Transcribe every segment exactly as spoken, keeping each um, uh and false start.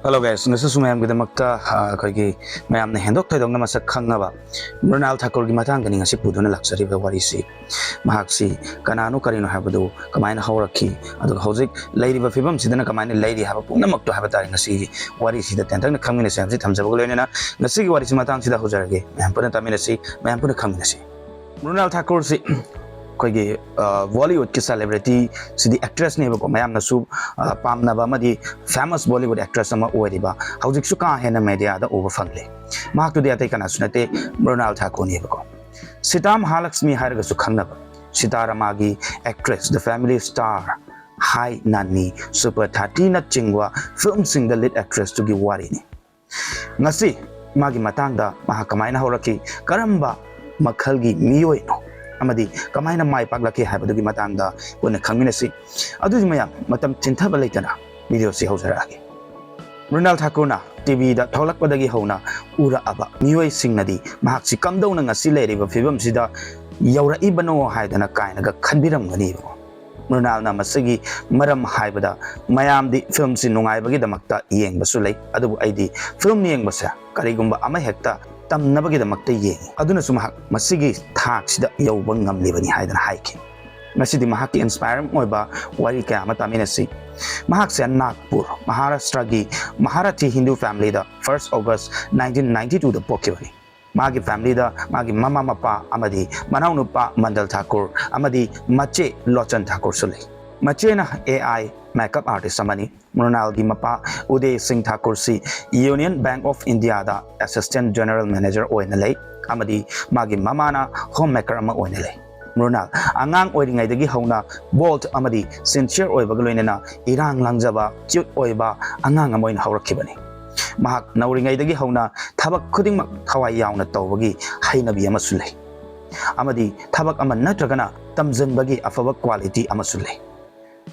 Hello guys, ꯉꯁꯤꯁꯨ ꯃꯌꯥꯝꯒꯤꯗꯃꯛꯇ ꯑ, ꯑꯩꯈꯣꯏꯒꯤ ꯃꯌꯥꯝꯅ ꯍꯦꯟꯗꯣꯛ ꯊꯣꯏꯗꯣꯛꯅ ꯃꯁꯛ ꯈꯪꯉꯕ ꯃ꯭ꯔꯨꯅꯥꯜ ꯊꯥꯀꯨꯔꯒꯤ ꯃꯇꯥꯡꯗꯅꯤ ꯉꯁꯤ ꯄꯨꯗꯨꯅ ꯂꯥꯛꯆꯔꯤꯕ ꯋꯥꯔꯤꯁꯤ꯫ ꯃꯍꯥꯛꯁꯤ ꯀꯅꯥꯅꯣ ꯀꯔꯤꯅꯣ ꯍꯥꯏꯕꯗꯨ, ꯀꯃꯥꯏꯅ ꯍꯧꯔꯛꯈꯤ, ꯑꯗꯨꯒ ꯍꯧꯖꯤꯛ ꯂꯩꯔꯤꯕ ꯐꯤꯕꯝꯁꯤꯗꯅ ꯀꯃꯥꯏꯅ ꯂꯩꯔꯤ ꯍꯥꯏꯕ ꯄꯨꯝꯅꯃꯛꯇꯣ ꯍꯥꯏꯕ ꯇꯥꯔꯦ ꯉꯁꯤꯒꯤ ꯋꯥꯔꯤꯁꯤꯗ ꯇꯦꯟꯇꯛꯅ ꯈꯪꯃꯤꯟꯅꯁꯤ ꯍꯥꯏꯕꯁꯤ ꯊꯝꯖꯕꯒ ꯂꯣꯏꯅꯅ ꯉꯁꯤꯒꯤ ꯋꯥꯔꯤꯁꯤ ꯃꯇꯥꯡꯁꯤꯗ ꯍꯧꯖꯔꯒꯦ꯫ ꯃꯌꯥꯝ ꯄꯨꯟꯅ ꯇꯥꯃꯤꯟꯅꯁꯤ, ꯃꯌꯥꯝ ꯄꯨꯟꯅ ꯈꯪꯃꯤꯟꯅꯁꯤ꯫ ꯃ꯭ꯔꯨꯅꯥꯜ ꯊꯥꯀꯨꯔꯁꯤ ꯑꯩꯈꯣꯏꯒꯤ ꯕꯣꯂꯤꯋꯨꯗꯀꯤ ꯁꯦꯂꯦꯕ꯭ꯔꯤꯇꯤ, ꯁꯤꯗꯤ ꯑꯦꯛꯇ꯭ꯔꯦꯁꯅꯦꯕꯀꯣ, ꯃꯌꯥꯝꯅꯁꯨ ꯑ, ꯄꯥꯝꯅꯕ ꯑꯃꯗꯤ ꯐꯦꯃꯁ ꯕꯣꯂꯤꯋꯨꯗ ꯑꯦꯛꯇ꯭ꯔꯦꯁ ꯑꯃ ꯑꯣꯏꯔꯤꯕ, ꯍꯧꯖꯤꯛꯁꯨ ꯀꯥ ꯍꯦꯟꯅ ꯃꯦꯗꯤꯌꯥꯗ ꯎꯕ ꯐꯪꯂꯦ꯫ ꯃꯍꯥꯛꯇꯨꯗꯤ ꯑꯇꯩ ꯀꯅꯥꯁꯨ ꯅꯠꯇꯦ, ꯃ꯭ꯔꯨꯅꯥꯜ ꯊꯥꯀꯨꯔꯅꯦꯕꯀꯣ꯫ ꯁꯤꯇꯥ ꯃꯍꯥꯂꯛꯁꯃꯤ ꯍꯥꯏꯔꯒꯁꯨ ꯈꯪꯅꯕ, ꯁꯤꯇꯥꯔꯥꯃꯥꯒꯤ ꯑꯦꯛꯇ꯭ꯔꯦꯁ, ꯗ ꯐꯦꯃꯤꯂꯤ ꯁ꯭ꯇꯥꯔ, ꯍꯥꯏ ꯅꯥꯅꯤ, ꯁꯨꯄꯔ ꯊꯥꯔꯇꯤꯅꯆꯤꯡꯕ ꯐꯤꯂꯝꯁꯤꯡꯗ ꯂꯤꯗ ꯑꯦꯛꯇ꯭ꯔꯦꯁꯇꯨꯒꯤ ꯋꯥꯔꯤꯅꯤ꯫ ꯉꯁꯤ ꯃꯥꯒꯤ ꯃꯇꯥꯡꯗ, ꯃꯍꯥꯛ ꯀꯃꯥꯏꯅ ꯍꯧꯔꯛꯈꯤ, ꯀꯔꯝꯕ ꯃꯈꯜꯒꯤ ꯃꯤꯑꯣꯏꯅꯣ, ꯑꯃꯗꯤ ꯀꯃꯥꯏꯅ ꯃꯥꯏ ꯄꯥꯛꯂꯛꯈꯤ ꯍꯥꯏꯕꯗꯨꯒꯤ ꯃꯇꯥꯡꯗ ꯄꯨꯟꯅ ꯈꯪꯃꯤꯟꯅꯁꯤ꯫ ꯑꯗꯨꯗꯤ ꯃꯌꯥꯝ, ꯃꯇꯝ ꯊꯤꯟꯊꯕ ꯂꯩꯇꯅ ꯚꯤꯗꯤꯑꯣꯁꯤ ꯍꯧꯖꯔꯛꯑꯒꯦ꯫ ꯃ꯭ꯔꯨꯅꯥꯜ ꯊꯥꯀꯨꯔꯅ ꯇꯤꯚꯤꯗ ꯊꯣꯛꯂꯛꯄꯗꯒꯤ ꯍꯧꯅ ꯎꯔꯛꯑꯕ ꯃꯤꯑꯣꯏꯁꯤꯡꯅꯗꯤ ꯃꯍꯥꯛꯁꯤ ꯀꯝꯗꯧꯅ ꯉꯁꯤ ꯂꯩꯔꯤꯕ ꯐꯤꯕꯝꯁꯤꯗ ꯌꯧꯔꯛꯏꯕꯅꯣ ꯍꯥꯏꯗꯅ ꯀꯥꯏꯅꯒ ꯈꯟꯕꯤꯔꯝꯒꯅꯤꯕꯀꯣ꯫ ꯃ꯭ꯔꯨꯅꯥꯜꯅ ꯃꯁꯤꯒꯤ ꯃꯔꯝ ꯍꯥꯏꯕꯗ, ꯃꯌꯥꯝꯗꯤ ꯐꯤꯂꯝꯁꯤ ꯅꯨꯡꯉꯥꯏꯕꯒꯤꯗꯃꯛꯇ ꯌꯦꯡꯕꯁꯨ ꯂꯩ, ꯑꯗꯨꯕꯨ ꯑꯩꯗꯤ ꯐꯤꯂꯝ ꯌꯦꯡꯕꯁꯦ ꯀꯔꯤꯒꯨꯝꯕ ꯑꯃ ꯍꯦꯛꯇ ꯇꯝꯅꯕꯒꯤꯗꯃꯛꯇ ꯌꯦꯡꯉꯤ꯫ ꯑꯗꯨꯅꯁꯨ ꯃꯍꯥꯛ ꯃꯁꯤꯒꯤ ꯊꯥꯛꯁꯤꯗ ꯌꯧꯕ ꯉꯝꯂꯤꯕꯅꯤ ꯍꯥꯏꯗꯅ ꯍꯥꯏꯈꯤ꯫ ꯉꯁꯤꯗꯤ ꯃꯍꯥꯛꯀꯤ ꯏꯟꯁꯄꯥꯏꯔꯤꯡ ꯑꯣꯏꯕ ꯋꯥꯔꯤ ꯀꯌꯥ ꯑꯃ ꯇꯥꯃꯤꯟꯅꯁꯤ꯫ ꯃꯍꯥꯛꯁꯦ ꯅꯥꯒꯄꯨꯔ, ꯃꯍꯥꯔꯥꯁꯇ꯭ꯔꯒꯤ ꯃꯍꯥꯔꯥꯊꯤ ꯍꯤꯟꯗꯨ ꯐꯦꯃꯤꯂꯤꯗ ꯐꯥꯔꯁ ꯑꯣꯒꯁ ꯅꯥꯏꯟꯇꯤꯟ ꯅꯥꯏꯟꯇꯤ ꯇꯨꯗ ꯄꯣꯛꯈꯤꯕꯅꯤ꯫ ꯃꯥꯒꯤ ꯐꯦꯃꯤꯂꯤꯗ ꯃꯥꯒꯤ ꯃꯃꯥ ꯃꯄꯥ ꯑꯃꯗꯤ ꯃꯅꯥꯎꯅꯨꯄꯥ ꯃꯟꯗꯜ ꯊꯥꯀꯨꯔ ꯑꯃꯗꯤ ꯃꯆꯦ ꯂꯣꯆꯟ ꯊꯥꯀꯨꯔꯁꯨ ꯂꯩ꯫ ꯃꯆꯦꯅ ꯑꯦ ꯑꯥꯏ ꯃꯦꯀꯞ ꯑꯥꯔꯇꯤꯁ ꯑꯃꯅꯤ꯫ ꯃ꯭ꯔꯨꯅꯥꯜꯒꯤ ꯃꯄꯥ ꯎꯗꯦ ꯁꯤꯡ ꯊꯥꯀꯨꯔꯁꯤ ꯌꯨꯅꯤꯌꯟ ꯕꯦꯡꯛ ꯑꯣꯐ ꯏꯟꯗꯤꯌꯥꯗ ꯑꯦꯁꯤꯁꯇꯦꯟꯠ ꯖꯦꯅꯔꯦꯜ ꯃꯦꯅꯦꯖꯔ ꯑꯣꯏꯅ ꯂꯩ ꯑꯃꯗꯤ ꯃꯥꯒꯤ ꯃꯃꯥꯅ ꯍꯣꯝ ꯃꯦꯀꯔ ꯑꯃ ꯑꯣꯏꯅ ꯂꯩ꯫ ꯃ꯭ꯔꯨꯅꯥꯜ ꯑꯉꯥꯡ ꯑꯣꯏꯔꯤꯉꯩꯗꯒꯤ ꯍꯧꯅ ꯕꯣꯜꯗ ꯑꯃꯗꯤ ꯁꯤꯟꯁꯤꯌꯔ ꯑꯣꯏꯕꯒ ꯂꯣꯏꯅꯅ ꯏꯔꯥꯡ ꯂꯥꯡꯖꯕ, ꯀ꯭ꯌꯨꯠ ꯑꯣꯏꯕ ꯑꯉꯥꯡ ꯑꯃ ꯑꯣꯏꯅ ꯍꯧꯔꯛꯈꯤꯕꯅꯤ꯫ ꯃꯍꯥꯛ ꯅꯧꯔꯤꯉꯩꯗꯒꯤ ꯍꯧꯅ ꯊꯕꯛ ꯈꯨꯗꯤꯡꯃꯛ ꯊꯋꯥꯏ ꯌꯥꯎꯅ ꯇꯧꯕꯒꯤ ꯍꯩꯅꯕꯤ ꯑꯃꯁꯨ ꯂꯩ ꯑꯃꯗꯤ ꯊꯕꯛ ꯑꯃ ꯅꯠꯇ꯭ꯔꯒꯅ ꯇꯝꯖꯟꯕꯒꯤ ꯑꯐꯕ ꯀ꯭ꯋꯥꯂꯤꯇꯤ ꯑꯃꯁꯨ ꯂꯩ꯫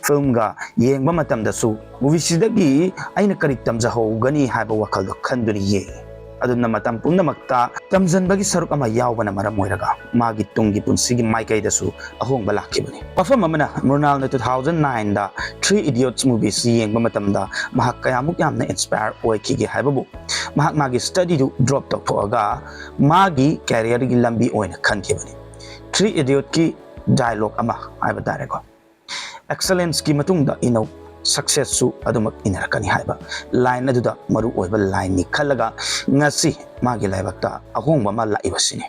ꯐꯤꯂꯝꯒ ꯌꯦꯡꯕ ꯃꯇꯝꯗꯁꯨ ꯃꯨꯚꯤꯁꯤꯗꯒꯤ ꯑꯩꯅ ꯀꯔꯤ ꯇꯝꯖꯍꯧꯒꯅꯤ ꯍꯥꯏꯕ ꯋꯥꯈꯜꯗꯣ ꯈꯟꯗꯨꯅ ꯌꯦꯡꯉꯤ꯫ ꯑꯗꯨꯝꯅ ꯃꯇꯝ ꯄꯨꯝꯅꯃꯛꯇ ꯇꯝꯖꯟꯕꯒꯤ ꯁꯔꯨꯛ ꯑꯃ ꯌꯥꯎꯕꯅ ꯃꯔꯝ ꯑꯣꯏꯔꯒ ꯃꯥꯒꯤ ꯇꯨꯡꯒꯤ ꯄꯨꯟꯁꯤꯒꯤ ꯃꯥꯏꯀꯩꯗꯁꯨ ꯑꯍꯣꯡꯕ ꯂꯥꯛꯈꯤꯕꯅꯤ꯫ ꯋꯥꯐꯝ ꯑꯃꯅ, ꯃ꯭ꯔꯨꯅꯥꯜꯅ two thousand nine ꯗ Three Idiots movie ꯁꯤ ꯌꯦꯡꯕ ꯃꯇꯝꯗ ꯃꯍꯥꯛ ꯀꯌꯥꯃꯨꯛ ꯌꯥꯝꯅ inspire ꯑꯣꯏꯈꯤꯒꯦ ꯍꯥꯏꯕꯕꯨ, ꯃꯍꯥꯛ ꯃꯥꯒꯤ study ꯗꯨ drop ꯇꯧꯊꯣꯛꯑꯒ ꯃꯥꯒꯤ career ꯒꯤ ꯂꯝꯕꯤ ꯑꯣꯏꯅ ꯈꯟꯈꯤꯕꯅꯤ꯫ Three Idiot ꯀꯤ dialogue ꯑꯃ ꯍꯥꯏꯕ ꯇꯥꯔꯦꯀꯣ, "Excellence ꯀꯤ ꯃꯇꯨꯡꯗ ꯏꯅꯧ success ꯁꯨ ꯑꯗꯨꯃꯛ ꯏꯟꯅꯔꯛꯀꯅꯤ" ꯍꯥꯏꯕ line ꯑꯗꯨꯗ ꯃꯔꯨ ꯑꯣꯏꯕ line ꯅꯤ ꯈꯜꯂꯒ ꯉꯁꯤ ꯃꯥꯒꯤ ꯂꯥꯏꯕꯛꯇ ꯑꯍꯣꯡꯕ ꯑꯃ ꯂꯥꯛꯏꯕꯁꯤꯅꯤ꯫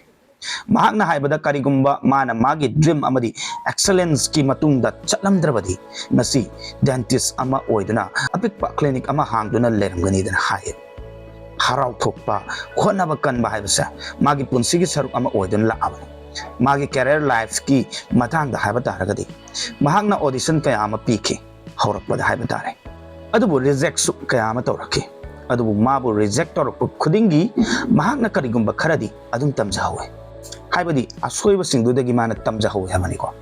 ꯃꯍꯥꯛꯅ ꯍꯥꯏꯕꯗ, ꯀꯔꯤꯒꯨꯝꯕ ꯃꯥꯅ ꯃꯥꯒꯤ dream ꯑꯃꯗꯤ excellence ꯀꯤ ꯃꯇꯨꯡꯗ ꯆꯠꯂꯝꯗ꯭ꯔꯕꯗꯤ ꯉꯁꯤ dentist ꯑꯃ ꯑꯣꯏꯗꯨꯅ ꯑꯄꯤꯛꯄ clinic ꯑꯃ ꯍꯥꯡꯗꯨꯅ ꯂꯩꯔꯝꯒꯅꯤꯗꯅ ꯍꯥꯏ꯫ ꯍꯔꯥꯎ ꯊꯣꯛꯄ, ꯍꯣꯠꯅꯕ ꯀꯟꯕ ꯍꯥꯏꯕꯁꯦ ꯃꯥꯒꯤ ꯄꯨꯟꯁꯤꯒꯤ ꯁꯔꯨꯛ ꯑꯃ ꯑꯣꯏꯗꯨꯅ ꯂꯥꯛꯑꯕꯅꯤ꯫ ꯃꯥꯒꯤ career life ꯀꯤ ꯃꯇꯥꯡꯗ ꯍꯥꯏꯕ ꯇꯥꯔꯒꯗꯤ, ꯃꯍꯥꯛꯅ audition ꯀꯌꯥ ꯑꯃ ꯄꯤꯈꯤ ꯍꯧꯔꯛꯄꯗ ꯍꯥꯏꯕ ꯇꯥꯔꯦ, ꯑꯗꯨꯕꯨ reject ꯁꯨ ꯀꯌꯥ ꯑꯃ ꯇꯧꯔꯛꯈꯤ꯫ ꯑꯗꯨꯕꯨ ꯃꯥꯕꯨ reject ꯇꯧꯔꯛꯄ ꯈꯨꯗꯤꯡꯒꯤ ꯃꯍꯥꯛꯅ ꯀꯔꯤꯒꯨꯝꯕ ꯈꯔꯗꯤ ꯑꯗꯨꯝ ꯇꯝꯖꯍꯧꯋꯤ, ꯍꯥꯏꯕꯗꯤ ꯑꯁꯣꯏꯕꯁꯤꯡꯗꯨꯗꯒꯤ ꯃꯥꯅ ꯇꯝꯖꯍꯧꯋꯤ ꯍꯥꯏꯕꯅꯤꯀꯣ꯫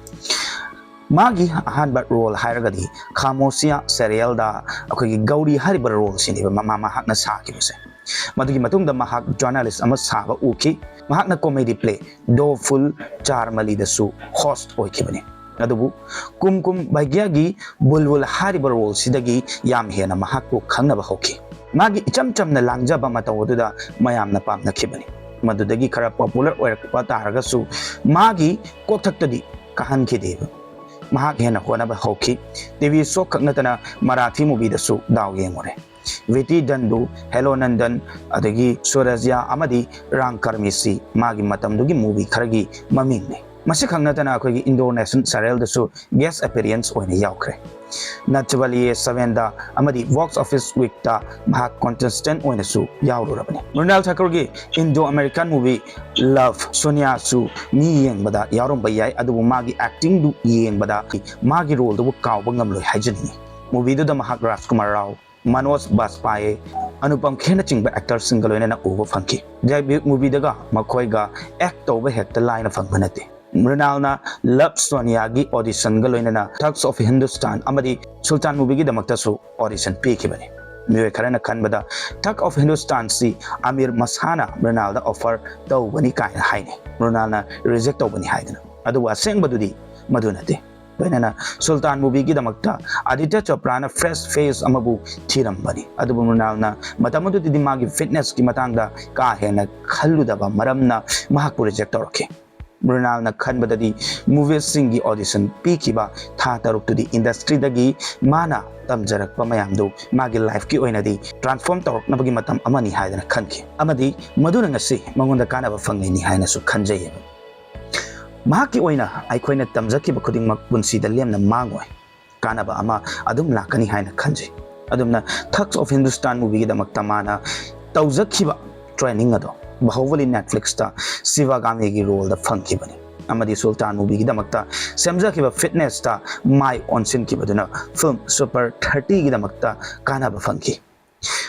ꯃꯥꯒꯤ ꯑꯍꯥꯟꯕ role ꯍꯥꯏꯔꯒꯗꯤ Khamoshia serial ꯗ ꯑꯩꯈꯣꯏꯒꯤ ꯒꯧꯔꯤ ꯍꯥꯏꯔꯤꯕ role ꯁꯤꯅꯦꯕ ꯃꯃꯥ ꯃꯍꯥꯛꯅ ꯁꯥꯈꯤꯕꯁꯦ꯫ ꯃꯗꯨꯒꯤ ꯃꯇꯨꯡꯗ ꯃꯍꯥꯛ journalist ꯑꯃ ꯁꯥꯕ ꯎꯈꯤ꯫ ꯃꯍꯥꯛꯅ comedy play Do Phul Charmali ꯗꯁꯨ host ꯑꯣꯏꯈꯤꯕꯅꯤ꯫ ꯑꯗꯨꯕꯨ Kum Kum Bhagya ꯒꯤ Bulbul ꯍꯥꯏꯔꯤꯕ role ꯁꯤꯗꯒꯤ ꯌꯥꯝ ꯍꯦꯟꯅ ꯃꯍꯥꯛꯄꯨ ꯈꯪꯅꯕ ꯍꯧꯈꯤ꯫ ꯃꯥꯒꯤ ꯏꯆꯝ ꯆꯝꯅ ꯂꯥꯡꯖꯕ ꯃꯇꯧ ꯑꯗꯨꯗ ꯃꯌꯥꯝꯅ ꯄꯥꯝꯅꯈꯤꯕꯅꯤ꯫ ꯃꯗꯨꯗꯒꯤ ꯈꯔ popular ꯑꯣꯏꯔꯛꯄ ꯇꯥꯔꯒꯁꯨ ꯃꯥꯒꯤ ꯀꯣꯛꯊꯛꯇꯗꯤ ꯀꯥꯍꯟꯈꯤꯗꯦꯕ꯫ ꯃꯍꯥꯛ ꯍꯦꯟꯅ ꯍꯣꯠꯅꯕ ꯍꯧꯈꯤ꯫ T V show ꯈꯛ ꯅꯠꯇꯅ Marathi movie ꯗꯁꯨ ꯗꯥꯎ ꯌꯦꯡꯉꯨꯔꯦ꯫ Viti Dandu, Hello Nandan, ꯑꯗꯒꯤ Swarajya ꯑꯃꯗꯤ Rangkarmi ꯁꯤ ꯃꯥꯒꯤ ꯃꯇꯝꯗꯨꯒꯤ movie ꯈꯔꯒꯤ ꯃꯃꯤꯡꯅꯤ꯫ ꯃꯁꯤꯈꯛ ꯅꯠꯇꯅ ꯑꯩꯈꯣꯏꯒꯤ Indo Nation serial ꯗꯁꯨ guest appearance ꯑꯣꯏꯅ ꯌꯥꯎꯈ꯭ꯔꯦ꯫ Nach Baliye Seven ꯗ ꯑꯃꯗꯤ Box Office Week ꯇ ꯃꯍꯥꯛ contestant ꯑꯣꯏꯅꯁꯨ ꯌꯥꯎꯔꯨꯔꯕꯅꯤ꯫ Mrunal Thakur ꯒꯤ Indo American movie Love Sonia ꯁꯨ ꯃꯤ ꯌꯦꯡꯕꯗ ꯌꯥꯎꯔꯝꯕ ꯌꯥꯏ, ꯑꯗꯨꯕꯨ ꯃꯥꯒꯤ acting ꯗꯨ ꯌꯦꯡꯕꯗ ꯃꯥꯒꯤ role ꯗꯨꯕꯨ ꯀꯥꯎꯕ ꯉꯝꯂꯣꯏ ꯍꯥꯏꯖꯅꯤꯡꯉꯤ꯫ Movie ꯗꯨꯗ ꯃꯍꯥꯛ Rajkumar Rao, Manoj Bajpayee, Anupam Kher ꯅꯆꯤꯡꯕ actor ꯁꯤꯡꯒ ꯂꯣꯏꯅꯅ ꯎꯕ ꯐꯪꯈꯤ꯫ Debut movie ꯗꯒ ꯃꯈꯣꯏꯒ act ꯇꯧꯕ ꯍꯦꯛꯇ ꯂꯥꯏꯅ ꯐꯪꯕ ꯅꯠꯇꯦ꯫ Mrunal ꯅ Love Sonia ꯒꯤ audition ꯒ ꯂꯣꯏꯅꯅ Thugs of Hindustan ꯑꯃꯗꯤ Sultan movie ꯒꯤꯗꯃꯛꯇꯁꯨ audition ꯄꯤꯈꯤꯕꯅꯤ꯫ ꯃꯤꯑꯣꯏ ꯈꯔꯅ ꯈꯟꯕꯗ Thug of Hindustan ꯁꯤ ꯑꯃꯤꯔ ꯃꯁꯥꯅ ꯃ꯭ꯔꯨꯅꯥꯜꯗ offer ꯇꯧꯕꯅꯤ ꯀꯥꯏꯅ ꯍꯥꯏꯅꯩ, ꯃ꯭ꯔꯨꯅꯥꯜꯅ reject ꯇꯧꯕꯅꯤ ꯍꯥꯏꯗꯅ꯫ ꯑꯗꯨꯕꯨ ꯑꯁꯦꯡꯕꯗꯨꯗꯤ ꯃꯗꯨ ꯅꯠꯇꯦ꯫ ꯂꯣꯏꯅꯅ ꯁꯨꯜꯇꯥꯟ ꯃꯨꯚꯤꯒꯤꯗꯃꯛꯇ ꯑꯗꯤꯇ꯭ꯌ ꯆꯣꯄ꯭ꯔꯥꯅ fresh face ꯑꯃꯕꯨ ꯊꯤꯔꯝꯕꯅꯤ, ꯑꯗꯨꯕꯨ ꯃ꯭ꯔꯨꯅꯥꯜꯅ ꯃꯇꯝ ꯑꯗꯨꯗꯗꯤ ꯃꯥꯒꯤ fitness ꯀꯤ ꯃꯇꯥꯡꯗ ꯀꯥ ꯍꯦꯟꯅ ꯈꯜꯂꯨꯗꯕ ꯃꯔꯝꯅ ꯃꯍꯥꯛꯄꯨ reject ꯇꯧꯔꯛꯈꯤ꯫ ꯃ꯭ꯔꯨꯅꯥꯜꯅ ꯈꯟꯕꯗꯗꯤ movies ꯁꯤꯡꯒꯤ audition ꯄꯤꯈꯤꯕ ꯊꯥ ꯇꯔꯨꯛꯇꯨꯗꯤ industry ꯗꯒꯤ ꯃꯥꯅ ꯇꯝꯖꯔꯛꯄ ꯃꯌꯥꯝꯗꯨ ꯃꯥꯒꯤ life ꯀꯤ ꯑꯣꯏꯅꯗꯤ transform ꯇꯧꯔꯛꯅꯕꯒꯤ ꯃꯇꯝ ꯑꯃꯅꯤ ꯍꯥꯏꯗꯅ ꯈꯟꯈꯤ, ꯑꯃꯗꯤ ꯃꯗꯨꯅ ꯉꯁꯤ ꯃꯉꯣꯟꯗ ꯀꯥꯟꯅꯕ ꯐꯪꯂꯤꯅꯤ ꯍꯥꯏꯅꯁꯨ ꯈꯟꯖꯩꯌꯦꯕ꯫ ꯃꯍꯥꯛꯀꯤ ꯑꯣꯏꯅ ꯑꯩꯈꯣꯏꯅ ꯇꯝꯖꯈꯤꯕ ꯈꯨꯗꯤꯡꯃꯛ ꯄꯨꯟꯁꯤꯗ ꯂꯦꯝꯅ ꯃꯥꯡꯉꯣꯏ, ꯀꯥꯟꯅꯕ ꯑꯃ ꯑꯗꯨꯝ ꯂꯥꯛꯀꯅꯤ ꯍꯥꯏꯅ ꯈꯟꯖꯩ꯫ ꯑꯗꯨꯝꯅ Thugs of Hindustan movie ꯒꯤꯗꯃꯛꯇ ꯃꯥꯅ ꯇꯧꯖꯈꯤꯕ training ꯑꯗꯣ Bahubali Netflix ꯇ ꯁꯤꯚꯥꯒꯥꯃꯤꯒꯤ role ꯗ ꯐꯪꯈꯤꯕꯅꯤ, ꯑꯃꯗꯤ ꯁꯨꯜꯇꯥꯟ movie ꯒꯤꯗꯃꯛꯇ ꯁꯦꯝꯖꯈꯤꯕ fitness ꯇ ꯃꯥꯏ ꯑꯣꯟꯁꯤꯟꯈꯤꯕꯗꯨꯅ film Super thirty ꯒꯤꯗꯃꯛꯇ ꯀꯥꯟꯅꯕ ꯐꯪꯈꯤ꯫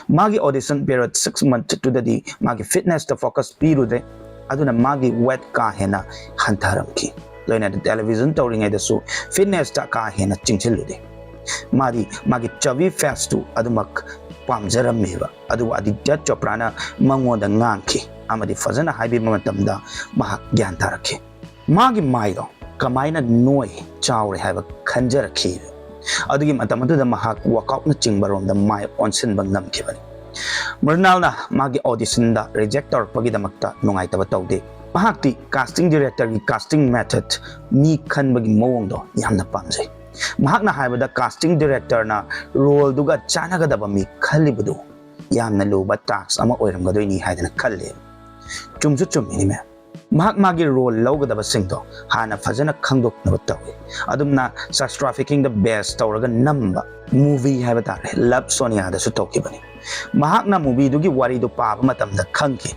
ꯃꯥꯒꯤ audition period six month ꯇꯨꯗꯗꯤ ꯃꯥꯒꯤ fitness ꯇ focus ꯄꯤꯔꯨꯗꯦ, ꯑꯗꯨꯅ ꯃꯥꯒꯤ weight ꯀꯥ ꯍꯦꯟꯅ ꯍꯟꯊꯔꯝꯈꯤ꯫ ꯂꯣꯏꯅꯅ television ꯇꯧꯔꯤꯉꯩꯗꯁꯨ fitness ꯇ ꯀꯥ ꯍꯦꯟꯅ ꯆꯤꯡꯁꯤꯜꯂꯨꯗꯦ꯫ ꯃꯥꯗꯤ ꯃꯥꯒꯤ chubby face ꯇꯨ ꯑꯗꯨꯃꯛ ꯄꯥꯝꯖꯔꯝꯃꯦꯕ, ꯑꯗꯨꯕꯨ ꯑꯗꯤꯇ꯭ꯌ ꯆꯣꯄ꯭ꯔꯥꯅ ꯃꯉꯣꯟꯗ ꯉꯥꯡꯈꯤ ꯑꯃꯗꯤ ꯐꯖꯅ ꯍꯥꯏꯕꯤꯕ ꯃꯇꯝꯗ ꯃꯍꯥꯛ ꯒ꯭ꯌꯥꯟ ꯇꯥꯔꯛꯈꯤ꯫ ꯃꯥꯒꯤ ꯃꯥꯏꯗꯣ ꯀꯃꯥꯏꯅ ꯅꯣꯏ ꯆꯥꯎꯔꯦ ꯍꯥꯏꯕ ꯈꯟꯖꯔꯛꯈꯤ꯫ ꯑꯗꯨꯒꯤ ꯃꯇꯝ ꯑꯗꯨꯗ ꯃꯍꯥꯛ workout ꯅꯆꯤꯡꯕ ꯔꯣꯝꯗ ꯃꯥꯏ ꯑꯣꯟꯁꯤꯟꯕ ꯉꯝꯈꯤꯕꯅꯤ꯫ ꯃ꯭ꯔꯨꯅꯥꯜꯅ ꯃꯥꯒꯤ audition ꯗ reject ꯇꯧꯔꯛꯄꯒꯤꯗꯃꯛꯇ ꯅꯨꯡꯉꯥꯏꯇꯕ ꯇꯧꯗꯦ꯫ ꯃꯍꯥꯛꯇꯤ casting director ꯒꯤ casting method, ꯃꯤ ꯈꯟꯕꯒꯤ ꯃꯑꯣꯡꯗꯣ ꯌꯥꯝꯅ ꯄꯥꯝꯖꯩ꯫ ꯃꯍꯥꯛꯅ ꯍꯥꯏꯕꯗ casting director ꯅ role ꯗꯨꯒ ꯆꯥꯟꯅꯒꯗꯕ ꯃꯤ ꯈꯜꯂꯤꯕꯗꯨ ꯌꯥꯝꯅ ꯂꯨꯕ task ꯑꯃ ꯑꯣꯏꯔꯝꯒꯗꯣꯏꯅꯤ ꯍꯥꯏꯗꯅ ꯈꯜꯂꯦ꯫ ꯆꯨꯝꯁꯨ ꯆꯨꯝꯃꯤꯅꯤ ꯃꯦꯝ꯫ ꯃꯍꯥꯛ ꯃꯥꯒꯤ role ꯂꯧꯒꯗꯕꯁꯤꯡꯗꯣ ꯍꯥꯟꯅ ꯐꯖꯅ ꯈꯪꯗꯣꯛꯅꯕ ꯇꯧꯏ꯫ ꯑꯗꯨꯝꯅ sex trafficking ꯗ base ꯇꯧꯔꯒ ꯅꯝꯕ movie ꯍꯥꯏꯕ ꯇꯥꯔꯦ, Love Sonia ꯗꯁꯨ ꯊꯣꯛꯈꯤꯕꯅꯤ꯫ ꯃꯍꯥꯛꯅ movie ꯗꯨꯒꯤ ꯋꯥꯔꯤꯗꯨ ꯄꯥꯕ ꯃꯇꯝꯗ ꯈꯪꯈꯤ,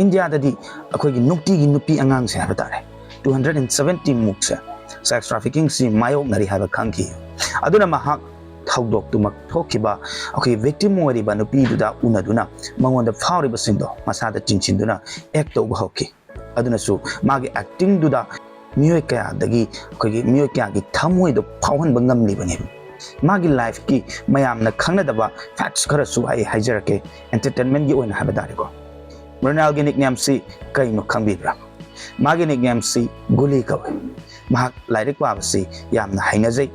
ꯏꯟꯗꯤꯌꯥꯗꯗꯤ ꯑꯩꯈꯣꯏꯒꯤ ꯅꯨꯡꯇꯤꯒꯤ ꯅꯨꯄꯤ ꯑꯉꯥꯡꯁꯦ ꯍꯥꯏꯕ ꯇꯥꯔꯦ, two hundred and seventy ꯃꯨꯛꯁꯦ sex trafficking ꯁꯤ ꯃꯥꯌꯣꯛꯅꯔꯤ ꯍꯥꯏꯕ ꯈꯪꯈꯤ꯫ ꯑꯗꯨꯅ ꯃꯍꯥꯛ ꯊꯧꯗꯣꯛꯇꯨꯃꯛ ꯊꯣꯛꯈꯤꯕ ꯑꯩꯈꯣꯏꯒꯤ victim ꯑꯣꯏꯔꯤꯕ ꯅꯨꯄꯤꯗꯨꯗ ꯎꯅꯗꯨꯅ ꯃꯉꯣꯟꯗ ꯐꯥꯎꯔꯤꯕꯁꯤꯡꯗꯣ ꯃꯁꯥꯗ ꯆꯤꯡꯁꯤꯟꯗꯨꯅ act ꯇꯧꯕ ꯍꯧꯈꯤ꯫ ꯑꯗꯨꯅꯁꯨ ꯃꯥꯒꯤ acting ꯗꯨꯗ ꯃꯤꯑꯣꯏ ꯀꯌꯥꯗꯒꯤ, ꯑꯩꯈꯣꯏꯒꯤ ꯃꯤꯑꯣꯏ ꯀꯌꯥꯒꯤ ꯊꯃꯣꯏꯗꯣ ꯐꯥꯎꯍꯟꯕ ꯉꯝꯂꯤꯕꯅꯦꯕ꯫ ꯃꯥꯒꯤ ꯂꯥꯏꯐꯀꯤ ꯃꯌꯥꯝꯅ ꯈꯪꯅꯗꯕ ꯐꯦꯛꯁ ꯈꯔꯁꯨ ꯑꯩ ꯍꯥꯏꯖꯔꯛꯀꯦ, ꯑꯦꯟꯇꯔꯇꯦꯟꯃꯦꯟꯒꯤ ꯑꯣꯏꯅ ꯍꯥꯏꯕ ꯇꯥꯔꯦꯀꯣ꯫ ꯃ꯭ꯔꯨꯅꯥꯜꯒꯤ ꯅꯤꯛꯅꯦꯝꯁꯤ ꯀꯩꯅꯣ ꯈꯪꯕꯤꯕ꯭ꯔꯥ? ꯃꯥꯒꯤ ꯅꯤꯛꯅꯦꯝꯁꯤ ꯒꯨꯂꯤ ꯀꯧꯏ꯫ ꯃꯍꯥꯛ ꯂꯥꯏꯔꯤꯛ ꯄꯥꯕꯁꯤ ꯌꯥꯝꯅ ꯍꯩꯅꯖꯩ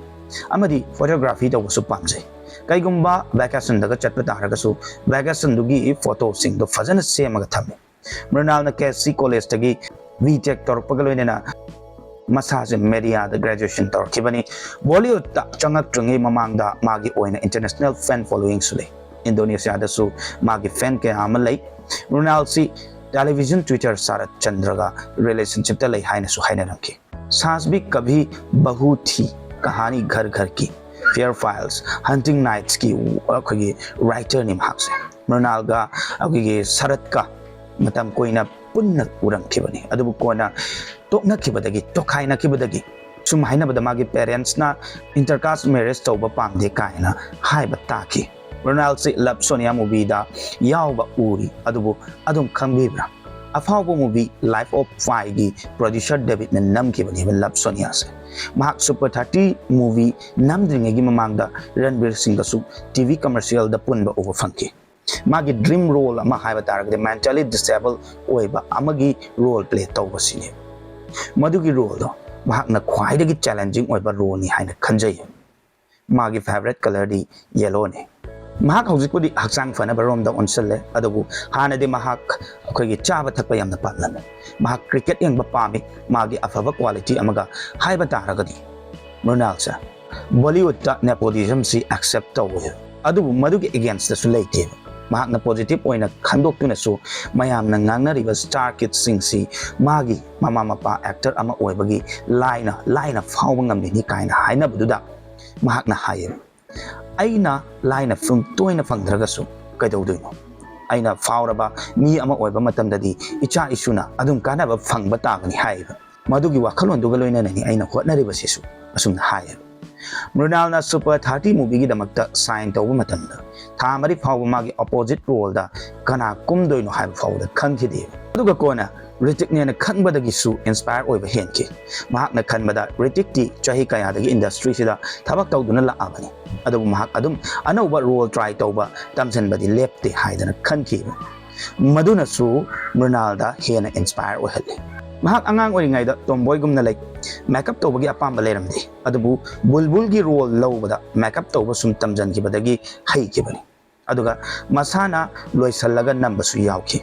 ꯑꯃꯗꯤ ꯐꯣꯇꯣꯒ꯭ꯔꯥꯐꯤ ꯇꯧꯕꯁꯨ ꯄꯥꯝꯖꯩ꯫ ꯀꯩꯒꯨꯝꯕ ꯚꯦꯀꯦꯁꯟꯗꯒ ꯆꯠꯄ ꯇꯥꯔꯒꯁꯨ ꯚꯦꯀꯦꯁꯟꯗꯨꯒꯤ ꯐꯣꯇꯣꯁꯤꯡꯗꯣ ꯐꯖꯅ ꯁꯦꯝꯃꯒ ꯊꯝꯃꯤ꯫ ꯃ꯭ꯔꯨꯅꯥꯜꯅ ꯀꯦ ꯁꯤ ꯀꯣꯂꯦꯖꯇꯒꯤ ꯕꯤ ꯇꯦꯛ ꯇꯧꯔꯛꯄꯒ ꯂꯣꯏꯅꯅ ꯃꯁꯥꯁꯦ ꯃꯦꯗꯤꯌꯥꯗ ꯒ꯭ꯔꯦꯖꯨꯑꯦꯁꯟ ꯇꯧꯔꯛꯈꯤꯕꯅꯤ꯫ ꯕꯣꯂꯤꯋꯨꯗꯇ ꯆꯪꯉꯛꯇ꯭ꯔꯤꯉꯩ ꯃꯃꯥꯡꯗ ꯃꯥꯒꯤ ꯑꯣꯏꯅ ꯏꯟꯇꯔꯅꯦꯁꯅꯦꯜ ꯐꯦꯟ ꯐꯣꯂꯣꯋꯤꯡꯁꯨ ꯂꯩ꯫ ꯏꯟꯗꯣꯅꯦꯁꯤꯌꯥꯗꯁꯨ ꯃꯥꯒꯤ ꯐꯦꯟ ꯀꯌꯥ ꯑꯃ ꯂꯩ꯫ ꯃ꯭ꯔꯨꯅꯥꯜꯁꯤ ꯇꯦꯂꯤꯚꯤꯖꯟ ꯇ꯭ꯋꯤꯇꯔ ꯁꯥꯔꯠ ꯆꯟꯗ꯭ꯔꯒ ꯔꯤꯂꯦꯁꯟꯁꯤꯞꯇ ꯂꯩ ꯍꯥꯏꯅꯁꯨ ꯍꯥꯏꯅꯔꯝꯈꯤ꯫ ꯁꯥꯁ ꯚꯤ ꯀꯚꯤ ꯕꯍꯨ ꯊꯤ ꯀꯍꯥꯅꯤ ꯘꯔ ꯘꯔ ꯀꯤ, ꯐꯤꯌꯔ ꯐꯥꯏꯜꯁ, ꯍꯟꯇꯤꯡ ꯅꯥꯏꯠꯁꯀꯤ ꯑꯩꯈꯣꯏꯒꯤ ꯔꯥꯏꯇꯔꯅꯤ ꯃꯍꯥꯛꯁꯦ꯫ ꯃ꯭ꯔꯨꯅꯥꯜꯒ ꯑꯩꯈꯣꯏꯒꯤ ꯁꯔꯠꯀ ꯃꯇꯝ ꯀꯨꯏꯅ ꯄꯨꯟꯅ ꯎꯔꯝꯈꯤꯕꯅꯤ꯫ ꯑꯗꯨꯕꯨ ꯀꯣꯟꯅ ꯇꯣꯛꯅꯈꯤꯕꯗꯒꯤ, ꯇꯣꯈꯥꯏꯅꯈꯤꯕꯗꯒꯤ, ꯁꯨꯝ ꯍꯥꯏꯅꯕꯗ ꯃꯥꯒꯤ ꯄꯦꯔꯦꯟꯁꯅ ꯏꯟꯇꯔꯀꯥꯁ ꯃꯦꯔꯦꯖ ꯇꯧꯕ ꯄꯥꯝꯗꯦ ꯀꯥꯏꯅ ꯍꯥꯏꯕ ꯇꯥꯈꯤ꯫ ꯃ꯭ꯔꯨꯅꯥꯜꯁꯤ ꯂꯚ ꯁꯣꯅꯤꯌꯥ ꯃꯨꯚꯤꯗ ꯌꯥꯎꯕ ꯎꯔꯤ꯫ ꯑꯗꯨꯕꯨ ꯑꯗꯨꯝ ꯈꯪꯕꯤꯕ꯭ꯔꯥ? ꯑꯐꯥꯎꯕ ꯃꯨꯚꯤ ꯂꯥꯏꯐ ꯑꯣꯐ ꯄꯥꯏꯒꯤ ꯄ꯭ꯔꯣꯗ꯭ꯌꯨꯁꯔ ꯗꯦꯕꯤꯠꯅ ꯅꯝꯈꯤꯕꯅꯦꯕ ꯂꯚ ꯁꯣꯅꯤꯌꯥꯁꯦ꯫ ꯃꯍꯥꯛ ꯁꯨꯄꯔ ꯊꯥꯔꯇꯤ ꯃꯨꯚꯤ ꯅꯝꯗ꯭ꯔꯤꯉꯩꯒꯤ ꯃꯃꯥꯡꯗ ꯔꯟꯕꯤꯔ ꯁꯤꯡꯒꯁꯨ ꯇꯤ ꯚꯤ ꯀꯃꯔꯁꯤꯌꯦꯜꯗ ꯄꯨꯟꯕ ꯎꯕ ꯐꯪꯈꯤ꯫ ꯃꯥꯒꯤ ꯗ꯭ꯔꯤꯝ ꯔꯣꯜ ꯑꯃ ꯍꯥꯏꯕ ꯇꯥꯔꯒꯗꯤ ꯃꯦꯟꯇꯦꯂꯤ ꯗꯤꯁꯦꯕꯜ ꯑꯣꯏꯕ ꯑꯃꯒꯤ ꯔꯣꯜ ꯄ꯭ꯂꯦ ꯇꯧꯕꯁꯤꯅꯤ꯫ ꯃꯗꯨꯒꯤ ꯔꯣꯜꯗꯣ ꯃꯍꯥꯛꯅ ꯈ꯭ꯋꯥꯏꯗꯒꯤ ꯆꯦꯂꯦꯟꯖꯤꯡ ꯑꯣꯏꯕ ꯔꯣꯜꯅꯤ ꯍꯥꯏꯅ ꯈꯟꯖꯩ꯫ ꯃꯥꯒꯤ ꯐꯦꯚꯔꯦꯠ ꯀꯂꯔꯗꯤ ꯌꯦꯂꯣꯅꯤ꯫ ꯃꯍꯥꯛ ꯍꯧꯖꯤꯛꯄꯨꯗꯤ ꯍꯛꯆꯥꯡ ꯐꯅꯕ ꯔꯣꯝꯗ ꯑꯣꯟꯁꯤꯜꯂꯦ, ꯑꯗꯨꯕꯨ ꯍꯥꯟꯅꯗꯤ ꯃꯍꯥꯛ ꯑꯩꯈꯣꯏꯒꯤ ꯆꯥꯕ ꯊꯛꯄ ꯌꯥꯝꯅ ꯄꯥꯝꯂꯝꯃꯤ꯫ ꯃꯍꯥꯛ ꯀ꯭ꯔꯤꯀꯦꯠ ꯌꯦꯡꯕ ꯄꯥꯝꯃꯤ꯫ ꯃꯥꯒꯤ ꯑꯐꯕ ꯀ꯭ꯋꯥꯂꯤꯇꯤ ꯑꯃꯒ ꯍꯥꯏꯕ ꯇꯥꯔꯒꯗꯤ ꯃ꯭ꯔꯨꯅꯥꯜꯁꯦ ꯕꯣꯂꯤꯋꯨꯗꯇ ꯅꯦꯄꯣꯇꯤꯖꯝꯁꯤ ꯑꯦꯛꯁꯦꯞ ꯇꯧꯋꯦ, ꯑꯗꯨꯕꯨ ꯃꯗꯨꯒꯤ ꯑꯦꯒꯦꯟꯁꯇꯁꯨ ꯂꯩꯇꯦꯕ꯫ ꯃꯍꯥꯛꯅ ꯄꯣꯖꯤꯇꯤꯚ ꯑꯣꯏꯅ ꯈꯟꯗꯣꯛꯇꯨꯅꯁꯨ ꯃꯌꯥꯝꯅ ꯉꯥꯡꯅꯔꯤꯕ ꯁ꯭ꯇꯥꯔ ꯀꯤꯠꯁꯤꯡꯁꯤ ꯃꯥꯒꯤ ꯃꯃꯥ ꯃꯄꯥ ꯑꯦꯛꯇꯔ ꯑꯃ ꯑꯣꯏꯕꯒꯤ ꯂꯥꯏꯅ, ꯂꯥꯏꯅ ꯐꯥꯎꯕ ꯉꯝꯂꯤꯅꯤ ꯀꯥꯏꯅ ꯍꯥꯏꯅꯕꯗꯨꯗ ꯃꯍꯥꯛꯅ ꯍꯥꯏꯌꯦ, "ꯑꯩꯅ ꯂꯥꯏꯅ ꯐꯪ-, ꯇꯣꯏꯅ ꯐꯪꯗ꯭ꯔꯒꯁꯨ ꯀꯩꯗꯧꯗꯣꯏꯅꯣ? ꯑꯩꯅ ꯐꯥꯎꯔꯕ ꯃꯤ ꯑꯃ ꯑꯣꯏꯕ ꯃꯇꯝꯗꯗꯤ ꯏꯆꯥ ꯏꯁꯨꯅ ꯑꯗꯨꯝ ꯀꯥꯟꯅꯕ ꯐꯪꯕ ꯇꯥꯕꯅꯤ" ꯍꯥꯏꯌꯦꯕ꯫ ꯃꯗꯨꯒꯤ ꯋꯥꯈꯜꯂꯣꯟꯗꯨꯒ ꯂꯣꯏꯅꯅꯅꯤ ꯑꯩꯅ ꯍꯣꯠꯅꯔꯤꯕꯁꯤꯁꯨ, ꯑꯁꯨꯝꯅ ꯍꯥꯏꯌꯦꯕ꯫ ꯃ꯭ꯔꯨꯅꯥꯜꯅ ꯁꯨꯄꯔ ꯊꯥꯔꯇꯤ ꯃꯨꯚꯤꯒꯤꯗꯃꯛꯇ ꯁꯥꯏꯟ ꯇꯧꯕ ꯃꯇꯝꯗ ꯊꯥ ꯃꯔꯤ ꯐꯥꯎꯕ ꯃꯥꯒꯤ ꯑꯣꯄꯣꯖꯤꯠ ꯔꯣꯜꯗ ꯀꯅꯥ ꯀꯨꯝꯗꯣꯏꯅꯣ ꯍꯥꯏꯕ ꯐꯥꯎꯕꯗ ꯈꯪꯈꯤꯗꯦ꯫ ꯑꯗꯨꯒ ꯀꯣꯟꯅ ꯔꯤꯇꯤꯛꯅꯦꯅ ꯈꯟꯕꯗꯒꯤꯁꯨ ꯏꯟꯁꯄꯥꯌꯔ ꯑꯣꯏꯕ ꯍꯦꯟꯈꯤ꯫ ꯃꯍꯥꯛꯅ ꯈꯟꯕꯗ ꯔꯤꯇꯤꯛꯇꯤ ꯆꯍꯤ ꯀꯌꯥꯗꯒꯤ ꯏꯟꯗꯁꯇ꯭ꯔꯤꯁꯤꯗ ꯊꯕꯛ ꯇꯧꯗꯨꯅ ꯂꯥꯛꯑꯕꯅꯤ, ꯑꯗꯨꯕꯨ ꯃꯍꯥꯛ ꯑꯗꯨꯝ ꯑꯅꯧꯕ ꯔꯣꯜ ꯇ꯭ꯔꯥꯏ ꯇꯧꯕ ꯇꯝꯁꯤꯟꯕꯗꯤ ꯂꯦꯞꯇꯦ ꯍꯥꯏꯗꯅ ꯈꯟꯈꯤꯕ꯫ ꯃꯗꯨꯅꯁꯨ ꯃ꯭ꯔꯨꯅꯥꯜꯗ ꯍꯦꯟꯅ ꯏꯟꯁꯄꯥꯌꯔ ꯑꯣꯏꯍꯜꯂꯤ꯫ ꯃꯍꯥꯛ ꯑꯉꯥꯡ ꯑꯣꯏꯔꯤꯉꯩꯗ ꯇꯣꯝꯕꯣꯏꯒꯨꯝꯅ ꯂꯩ, ꯃꯦꯀꯞ ꯇꯧꯕꯒꯤ ꯑꯄꯥꯝꯕ ꯂꯩꯔꯝꯗꯦ, ꯑꯗꯨꯕꯨ ꯕꯨꯜꯕꯨꯜꯒꯤ ꯔꯣꯜ ꯂꯧꯕꯗ ꯃꯦꯀꯞ ꯇꯧꯕ ꯁꯨꯝ ꯇꯝꯁꯤꯟꯈꯤꯕꯗꯒꯤ ꯍꯩꯈꯤꯕꯅꯤ꯫ ꯑꯗꯨꯒ ꯃꯁꯥꯅ ꯂꯣꯏꯁꯤꯜꯂꯒ ꯅꯝꯕꯁꯨ ꯌꯥꯎꯈꯤ꯫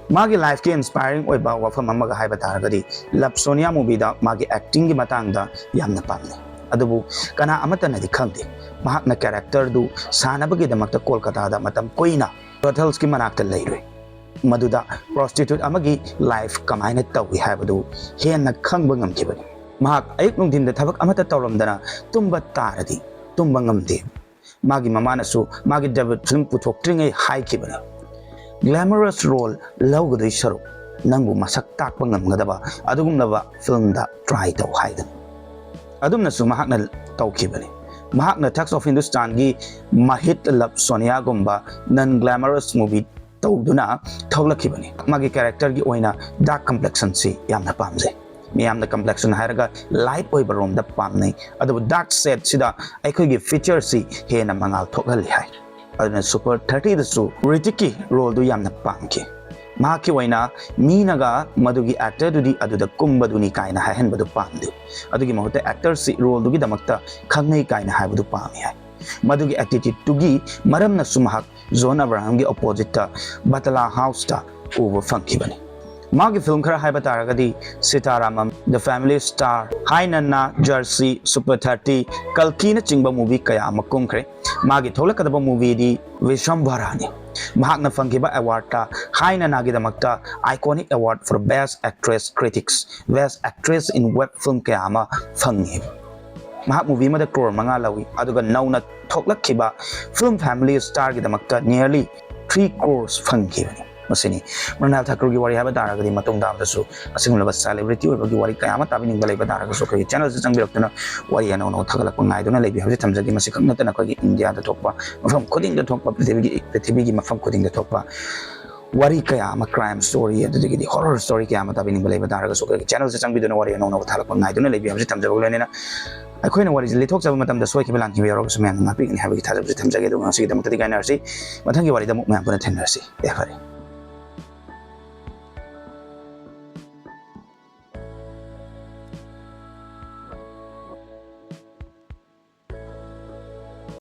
ꯃꯥꯒꯤ ꯂꯥꯏꯐꯀꯤ ꯏꯟꯁꯄꯥꯏꯔꯤꯡ ꯑꯣꯏꯕ ꯋꯥꯐꯝ ꯑꯃꯒ ꯍꯥꯏꯕ ꯇꯥꯔꯒꯗꯤ, ꯂꯞ ꯁꯣꯅꯤꯌꯥ ꯃꯨꯚꯤꯗ ꯃꯥꯒꯤ ꯑꯦꯛꯇꯤꯡꯒꯤ ꯃꯇꯥꯡꯗ ꯌꯥꯝꯅ ꯄꯥꯝꯅꯩ꯫ ꯑꯗꯨꯕꯨ ꯀꯅꯥ ꯑꯃꯠꯇꯅꯗꯤ ꯈꯪꯗꯦ, ꯃꯍꯥꯛꯅ ꯀꯦꯔꯦꯛꯇꯔꯗꯨ ꯁꯥꯟꯅꯕꯒꯤꯗꯃꯛꯇ ꯀꯣꯜꯀꯇꯥꯗ ꯃꯇꯝ ꯀꯨꯏꯅ ꯕ꯭ꯔꯣꯊꯦꯜꯁꯀꯤ ꯃꯅꯥꯛꯇ ꯂꯩꯔꯨꯏ꯫ ꯃꯗꯨꯗ ꯄ꯭ꯔꯣꯁꯇꯤꯇ꯭ꯌꯨꯠ ꯑꯃꯒꯤ ꯂꯥꯏꯐ ꯀꯃꯥꯏꯅ ꯇꯧꯏ ꯍꯥꯏꯕꯗꯨ ꯍꯦꯟꯅ ꯈꯪꯕ ꯉꯝꯈꯤꯕꯅꯤ꯫ ꯃꯍꯥꯛ ꯑꯌꯨꯛ ꯅꯨꯡꯊꯤꯟꯗ ꯊꯕꯛ ꯑꯃꯠꯇ ꯇꯧꯔꯝꯗꯅ ꯇꯨꯝꯕ ꯇꯥꯔꯗꯤ ꯇꯨꯝꯕ ꯉꯝꯗꯦ꯫ ꯃꯥꯒꯤ ꯃꯃꯥꯅꯁꯨ ꯃꯥꯒꯤ ꯗꯦꯕ꯭ꯌꯨꯠ ꯐꯤꯂꯝ ꯄꯨꯊꯣꯛꯇ꯭ꯔꯤꯉꯩ ꯍꯥꯏꯈꯤꯕꯅꯤ, "ꯒ꯭ꯂꯦꯃꯔꯁ ꯔꯣꯜ ꯂꯧꯒꯗꯣꯏ ꯁꯔꯨꯛ ꯅꯪꯕꯨ ꯃꯁꯛ ꯇꯥꯛꯄ ꯉꯝꯒꯗꯕ ꯑꯗꯨꯒꯨꯝꯂꯕ ꯐꯤꯂꯝꯗ ꯇ꯭ꯔꯥꯏ ꯇꯧ" ꯍꯥꯏꯗꯅ꯫ ꯑꯗꯨꯝꯅꯁꯨ ꯃꯍꯥꯛꯅ ꯇꯧꯈꯤꯕꯅꯤ꯫ ꯃꯍꯥꯛꯅ ꯊꯛꯁ ꯑꯣꯐ ꯍꯤꯟꯗꯨꯁꯇꯥꯟꯒꯤ ꯃꯍꯤꯠ ꯂꯞ ꯁꯣꯅꯤꯌꯥꯒꯨꯝꯕ ꯅꯟ ꯒ꯭ꯂꯦꯃꯔꯁ ꯃꯨꯚꯤ ꯇꯧꯗꯨꯅ ꯊꯣꯛꯂꯛꯈꯤꯕꯅꯤ꯫ ꯃꯥꯒꯤ ꯀꯦꯔꯦꯛꯇꯔꯒꯤ ꯑꯣꯏꯅ ꯗꯥꯔꯛ ꯀꯝꯄ꯭ꯂꯦꯛꯁꯟꯁꯤ ꯌꯥꯝꯅ ꯄꯥꯝꯖꯩ꯫ ꯃꯤꯌꯥꯝꯅ ꯀꯝꯄ꯭ꯂꯦꯛꯁꯟ ꯍꯥꯏꯔꯒ ꯂꯥꯏꯠ ꯑꯣꯏꯕ ꯔꯣꯝꯗ ꯄꯥꯝꯅꯩ, ꯑꯗꯨꯕꯨ ꯗꯥꯔꯛ ꯁꯦꯠꯁꯤꯗ ꯑꯩꯈꯣꯏꯒꯤ ꯐꯤꯆꯔꯁꯤ ꯍꯦꯟꯅ ꯃꯉꯥꯜ ꯊꯣꯛꯍꯜꯂꯤ ꯍꯥꯏ꯫ ꯑꯗꯨꯅ ꯁꯨꯄꯔ ꯊꯥꯔꯇꯤꯗꯁꯨ ꯔꯤꯇꯤꯛꯀꯤ ꯔꯣꯜꯗꯨ ꯌꯥꯝꯅ ꯄꯥꯝꯈꯤ꯫ ꯃꯍꯥꯛꯀꯤ ꯑꯣꯏꯅ ꯃꯤꯅꯒ ꯃꯗꯨꯒꯤ ꯑꯦꯛꯇꯔꯗꯨꯗꯤ ꯑꯗꯨꯗ ꯀꯨꯝꯕꯗꯨꯅꯤ ꯀꯥꯏꯅ ꯍꯥꯏꯍꯟꯕꯗꯨ ꯄꯥꯝꯗꯦ꯫ ꯑꯗꯨꯒꯤ ꯃꯍꯨꯠꯇ ꯑꯦꯛꯇꯔꯁꯤ ꯔꯣꯜꯗꯨꯒꯤꯗꯃꯛꯇ ꯈꯪꯅꯩ ꯀꯥꯏꯅ ꯍꯥꯏꯕꯗꯨ ꯄꯥꯝꯃꯤ ꯍꯥꯏ꯫ ꯃꯗꯨꯒꯤ ꯑꯦꯇꯤꯇ꯭ꯌꯨꯠꯇꯨꯒꯤ ꯃꯔꯝꯅꯁꯨ ꯃꯍꯥꯛ ꯖꯣꯟ ꯑꯕ꯭ꯔꯥꯍꯝꯒꯤ ꯑꯣꯄꯣꯖꯤꯠꯇ ꯕꯇꯂꯥ ꯍꯥꯎꯁꯇ ꯎꯕ ꯐꯪꯈꯤꯕꯅꯤ꯫ ꯃꯥꯒꯤ ꯐꯤꯂꯝ ꯈꯔ ꯍꯥꯏꯕ ꯇꯥꯔꯒꯗꯤ ꯁꯤꯇꯥꯔꯥꯃꯝ, ꯗ ꯐꯦꯃꯤꯂꯤ ꯁ꯭ꯇꯥꯔ, ꯍꯥꯏ ꯅꯟꯅꯥ, ꯖꯔꯁꯤ, ꯁꯨꯄꯔ ꯊꯥꯔꯇꯤ, ꯀꯜꯀꯤꯅꯆꯤꯡꯕ ꯃꯨꯚꯤ ꯀꯌꯥ ꯑꯃ ꯀꯨꯝꯈ꯭ꯔꯦ꯫ ꯃꯥꯒꯤ ꯊꯣꯛꯂꯛꯀꯗꯕ ꯃꯨꯚꯤꯗꯤ ꯚꯤꯁ꯭ꯋꯝꯚꯔꯥꯅꯤ꯫ ꯃꯍꯥꯛꯅ ꯐꯪꯈꯤꯕ ꯑꯦꯋꯥꯔꯗꯇ ꯍꯥꯏ ꯅꯟꯅꯥꯒꯤꯗꯃꯛꯇ Iconic Award for Best Actress Critics, Best Actress in Web Film ꯀꯌꯥ ꯑꯃ ꯐꯪꯉꯤ꯫ ꯃꯍꯥꯛ ꯃꯨꯚꯤ ꯑꯃꯗ ꯀ꯭ꯔꯣꯔ ꯃꯉꯥ ꯂꯧꯏ, ꯑꯗꯨꯒ ꯅꯧꯅ ꯊꯣꯛꯂꯛꯈꯤꯕ ꯐꯤꯂꯝ ꯐꯦꯃꯤꯂꯤ ꯁ꯭ꯇꯥꯔꯒꯤꯗꯃꯛꯇ nearly three crores ꯐꯪꯈꯤꯕꯅꯤ꯫ ꯃꯁꯤꯅꯤ ꯃ꯭ꯔꯨꯅꯥꯜ ꯊꯥꯀꯨꯔꯒꯤ ꯋꯥꯔꯤ ꯍꯥꯏꯕ ꯇꯥꯔꯒꯗꯤ꯫ ꯃꯇꯨꯡ ꯇꯥꯕꯗꯁꯨ ꯑꯁꯤꯒꯨꯝꯂꯕ ꯁꯦꯂꯤꯕ꯭ꯔꯤꯇꯤ ꯑꯣꯏꯕꯒꯤ ꯋꯥꯔꯤ ꯀꯌꯥ ꯑꯃ ꯇꯥꯕꯤꯅꯤꯡꯕ ꯂꯩꯕ ꯇꯥꯔꯒꯁꯨ ꯑꯩꯈꯣꯏꯒꯤ ꯆꯦꯅꯦꯜꯁꯤ ꯆꯪꯕꯤꯔꯛꯇꯨꯅ ꯋꯥꯔꯤ ꯑꯅꯧ ꯑꯅꯧꯕ ꯊꯥꯒꯠꯂꯛꯄ ꯉꯥꯏꯗꯨꯅ ꯂꯩꯕꯤꯌꯨ ꯍꯥꯏꯕꯁꯤ ꯊꯝꯖꯒꯦ꯫ ꯃꯁꯤꯈꯛ ꯅꯠꯇꯅ ꯑꯩꯈꯣꯏꯒꯤ ꯏꯟꯗꯤꯌꯥꯗ ꯊꯣꯛꯄ, ꯃꯐꯝ ꯈꯨꯗꯤꯡꯗ ꯊꯣꯛꯄ, ꯄ꯭ꯔꯤꯊꯤꯕꯤꯒꯤ, ꯄ꯭ꯔꯤꯊꯤꯕꯤꯒꯤ ꯃꯐꯝ ꯈꯨꯗꯤꯡꯗ ꯊꯣꯛꯄ ꯋꯥꯔꯤ ꯀꯌꯥ ꯑꯃ, crime story, ꯑꯗꯨꯗꯒꯤꯗꯤ horror story ꯀꯌꯥ ꯑꯃ ꯇꯥꯕꯤꯅꯤꯡꯕ ꯂꯩꯕ ꯇꯥꯔꯒꯁꯨ, ꯑꯩꯈꯣꯏꯒꯤ channel ꯁꯦ ꯆꯪꯕꯤꯗꯨꯅ ꯋꯥꯔꯤ ꯑꯅꯧ ꯑꯅꯧꯕ ꯊꯥꯔꯛꯄ ꯉꯥꯏꯗꯨꯅ ꯂꯩꯕꯤꯌꯨ ꯍꯥꯏꯕꯁꯤ ꯊꯝꯖꯕꯒ ꯂꯣꯏꯅꯅ, ꯑꯩꯈꯣꯏꯅ ꯋꯥꯔꯤꯁꯦ ꯂꯤꯊꯣꯛꯆꯕ ꯃꯇꯝꯗ ꯁꯣꯏꯈꯤꯕ ꯂꯥꯟꯈꯤꯕ ꯌꯥꯎꯔꯒꯁꯨ ꯃꯌꯥꯝꯅ ꯉꯥꯛꯄꯤꯒꯅꯤ ꯍꯥꯏꯕꯒꯤ ꯊꯥꯖꯕꯁꯤ ꯊꯝꯖꯒꯦ꯫ ꯑꯗꯨꯒ ꯉꯁꯤꯒꯤꯗꯃꯛꯇꯗꯤ ꯀꯥꯏꯅꯔꯁꯤ, ꯃꯊꯪꯒꯤ ꯋꯥꯔꯤꯗ ꯑꯃꯨꯛ ꯃꯌꯥꯝ ꯄꯨꯟꯅ ꯊꯦꯡꯅꯔꯁꯤ꯫ ꯌꯥꯏꯐꯔꯦ꯫